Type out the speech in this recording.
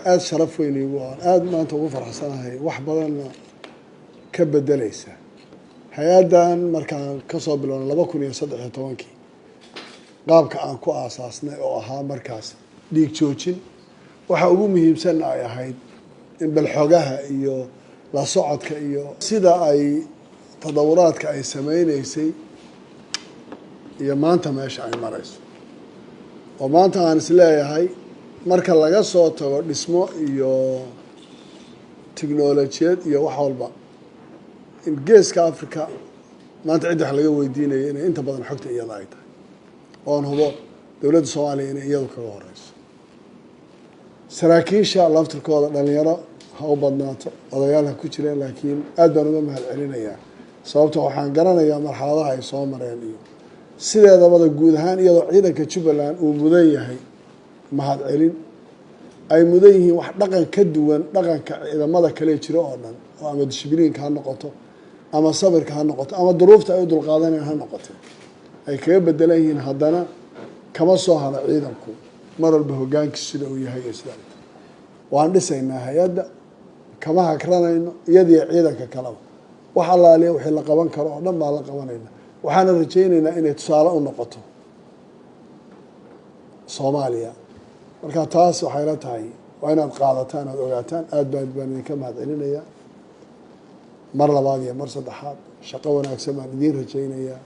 Aada sharaf weyn iigu aan aada maanta ugu faraxsanahay, wax badanna ka bedeleysa hay-addan. Markaan kasoo bilowna 2013-kii, qaabka aan ku aasaasnay oo ahaa markaas dhiig joojin, waxa ugu muhiimsanna ay ahayd in balxogaha iyo la socodka iyo sida ay tadawuraadka ay sameyneysay iyo maanta meesha ay marayso, oo maanta aan is leeyahay marka laga soo tago dhismo iyo tiknolojiyad iyo wax walba, in Geeska Africa maanta ciddi wax laga weydiinayo inay inta badan xogta iyada ay tahay, oon hubo dowladda Soomaaliya inay iyadu kaga horeyso. Saraakiisha laftirkooda, dhalinyaro ha u badnaato, odayaal ha ku jireen, laakiin aad baan uga mahad celinayaa, sababto waxaan garanayaa marxaladaha ay soo mareen iyo sideedabada guud ahaan, iyadoo ciidanka Jubbaland uu mudan yahay mahad celin, ay mudan yihiin wax dhaqan ka duwan dhaqanka ciidamada kale jiro oo dhan, oo ama dishibliinka ha noqoto ama sabirka ha noqoto ama duruufta ay u dulqaadanayaan ha noqoto ay kaga bedelan yihiin, haddana kama soo haro ciidanku mar walba hogaankiisu sida uu yahay iyo sida waan dhisaynaa hay-adda, kama hakranayno iyadiyo ciidanka kaleba. Wax allaaliya wixii la qaban karo oo dhan baan la qabanayna. Waxaana rajaynaynaa inay tusaale u noqoto Soomaaliya. Marka taas waxay la tahay waa inaad qaadataan, aad ogaataan. Aad baan idinka mahad celinayaa mar labaad iyo mar saddexaad. Shaqo wanaagsan baan idiin rajaynayaa.